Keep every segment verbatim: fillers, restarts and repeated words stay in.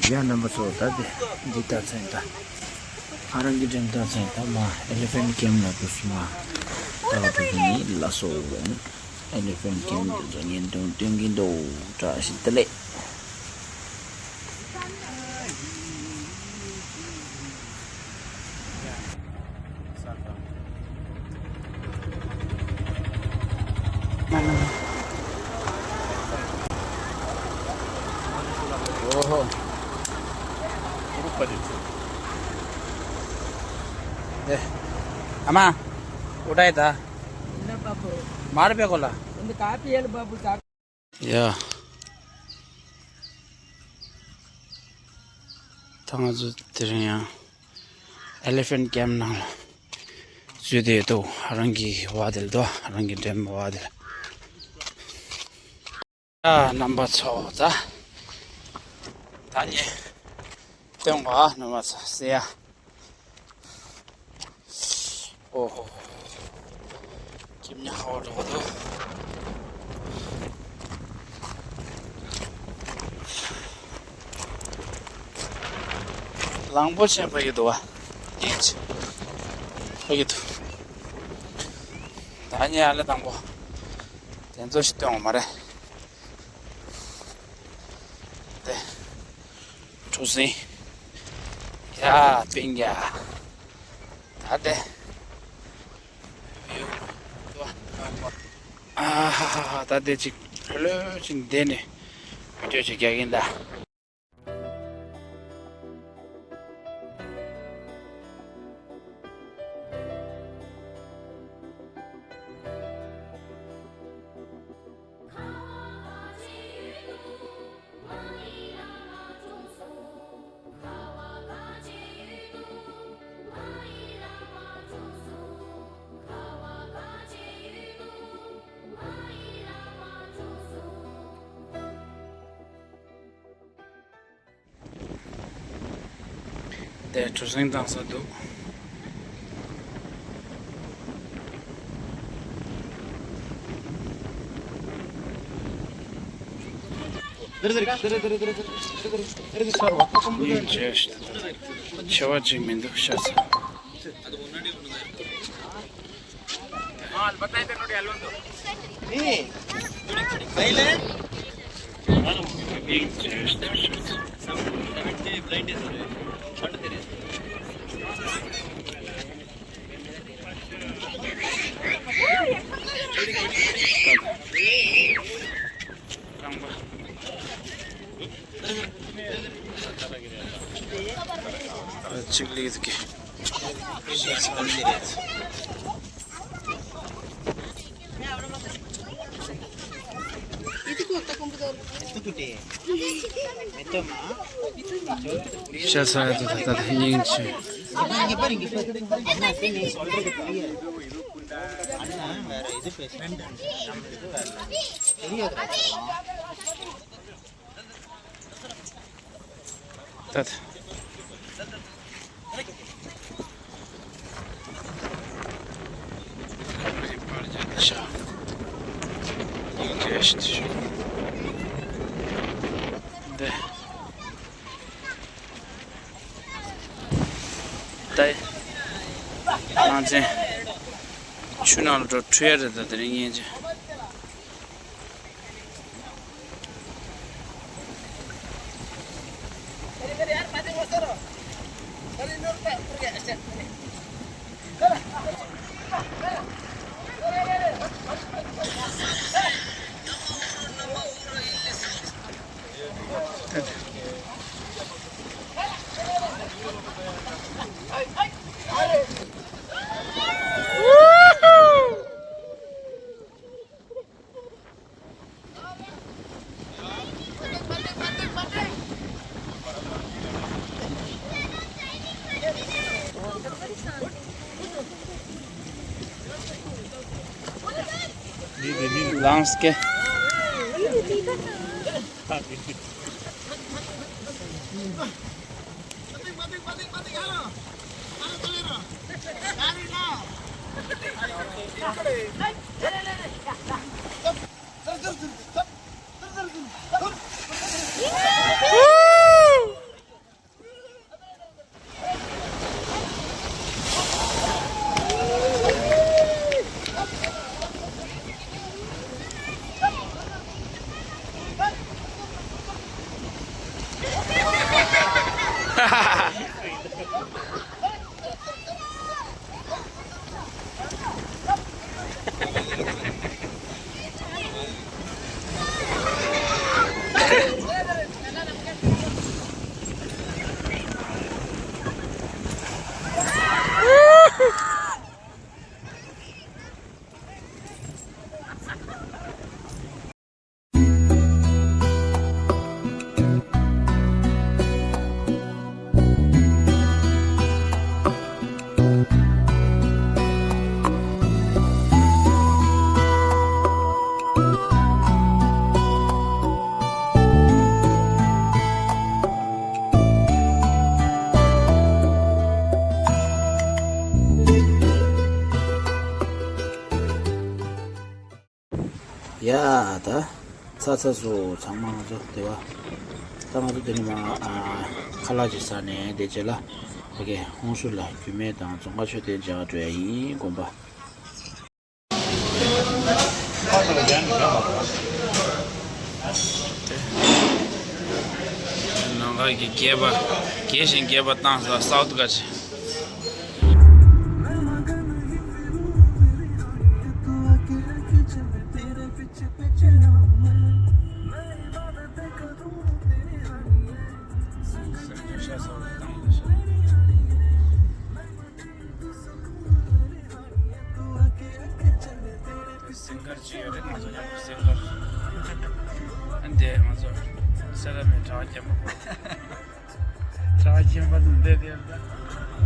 ཡ་རྣམ་པ་ཚོ། ད་དེ་འདི་ལྟ་ཚན་ད། ཨ་རང་གི་འགྲེམས་ལྟ་ཚན་ད་མ་ཨེ་ལི་ཕེན་ཊི་ཀེམ་ལ་དུ་སུ་མ་ད་དུ་ནི་ལ་སོ་ཝན། ཨེ་ལི་ཕེན་ཊི་ཀེམ་དུ་ཚོ་བརྙན་ཐུང་སྟོན་གྱིན་འདུག་བཀྲ་ཤིས་བདེ་ལེགས། ཨོ་ཧོ། ཨེ། ཨ་མ། ཨུ་ཏའི་ད། என்ன பாபு? मार पे कोला। இந்த காப்பி ஏழு பாபு சாப்பிட்டு ཡ། ད་ང་ཚོ་དེ་རིང་ཡང་ཨེ་ལི་ཕེན་ཊི་ཀེམ་ནང་ལ་འཛུལ་བསྡད་འདུག་རང་གི་བ་དེ་ལ་དོ། རང་གི་འགྲེམས་བ་དེ་ལ། ཡ་རྣམ་པ་ཚོ། ད་ད་ནི་སྟོན་པ་རྣམ་པ་ཚོ་ཟེར་ཡ། ཨོ་ཧོ། ཁྱིམ་ཉག་ཧ་བ་འགྲོ་བ་འདུག་གླང་པོ་ཆེ་ཕ་གི་འདུག་བ། ཡིན་ཆེ་ཕ་གི་འདུག་ད་ཉལ་ལེ་དང་པོ་དེ་ཚོ་ཞིག་སྟོན་བ་མ་རེད། དེ། གྲུ་གཟིངས། ཡ། སྤུན་ཀྱག་ད་དེ། ཨ་ཧ་ཧ་ཧ། ད་དེ་ཅིག་ལྷོད་ལྷོད་ཅིག་བསྡད་ནས་བི་ཌིའོ་ཅིག་རྒྱག་གིན་ད། དེ་གྲུ་གཟིངས་བཏང་ས་འདུག་ཡིན་བྱས་ཤི་ད། ཆེ་བ་ཅིག་མི་འདུག་ཤ་ཚ། གཅིག་ལས་ཀྱི། ཤ་ཚ་ཡ་ད་ད་ད་སྙིང་རྗེ། ད་ད། འདི། ད། ང་ཚོ་ཆུ་ནང་ལ་འགྲོ་འཁྲུལ་ཡ་རེད། ད་དེ་རིང་ཉིན་ཅིག་ལངས་ཀྱི། ཡ་ད། ཚ་ཚ་བཟོ་ཚང་མ་ང་ཚོ་དེ་བ། ད་ང་ཚོ་དེ་ནི་མ་ཨ་ཁ་ལག་ཅིག་ཟ་ནས་དེ་རྗེས་ལ་ཨོ་ཀེ་ཧོང་ཤུ་ལ་རྒྱུད་སྨད་དང་རྫོང་དཀར་ཆོས་སྡེ་མཇལ་བ་འགྲོ་ཡ་ཡིན་དགོན་པ། ནང་ཁ་གི་རྒྱས་པ་རྒྱས་ཤིང་རྒྱས་པ་བཏང་ས་སའུ་ཐི་ཀ་ཆེ། སིང་གར་ཅིག་ཡོད་རེད། ང་ཚོ་ཡང་སིང་གར། ཨ་འདི་ང་ཚོ་སེ་ར་མའི་གྲྭ་པ་རྒན་པ། གྲྭ་པ་རྒན་པ་དང་འདི་འདི་རེད་ད།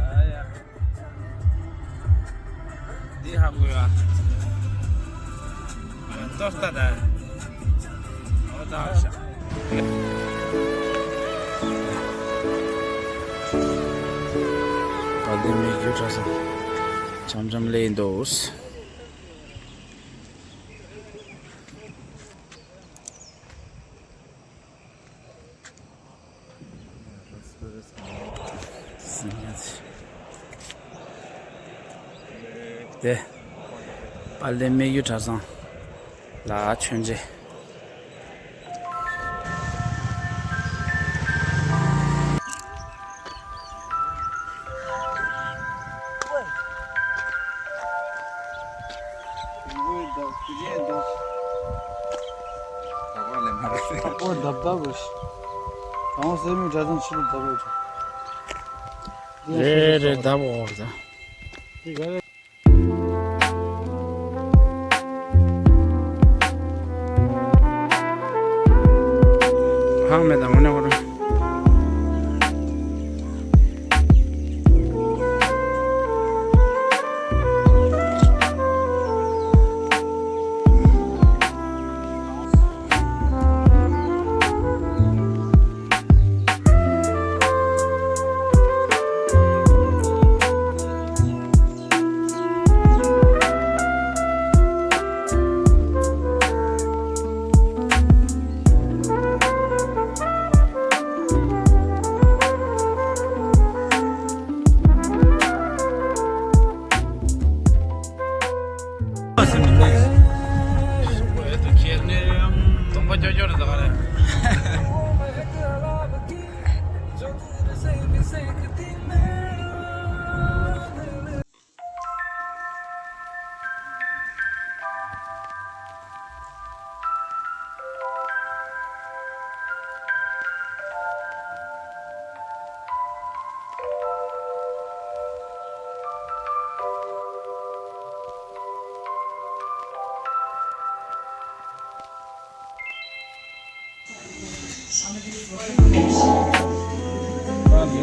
ཨ་ཡ། འདི་ཧ་གོ་ཡ། ཏོག་ལྟ་ད། འོ་ད་ཤ། དཔལ་ལྡན་སྨད་རྒྱུད་གྲྭ་ཚང་འཆམ་འཆམ་སླེབས་འདུག། དེ། དཔལ་ལྡན་སྨད་རྒྱུད་གྲྭ་ཚང་ལ་མཆོད་མཇལ། རེད་རེད། ད་བོ་ད། ཧང་མེད་ད་ངོ་ནས་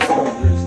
ཁོ་རང་།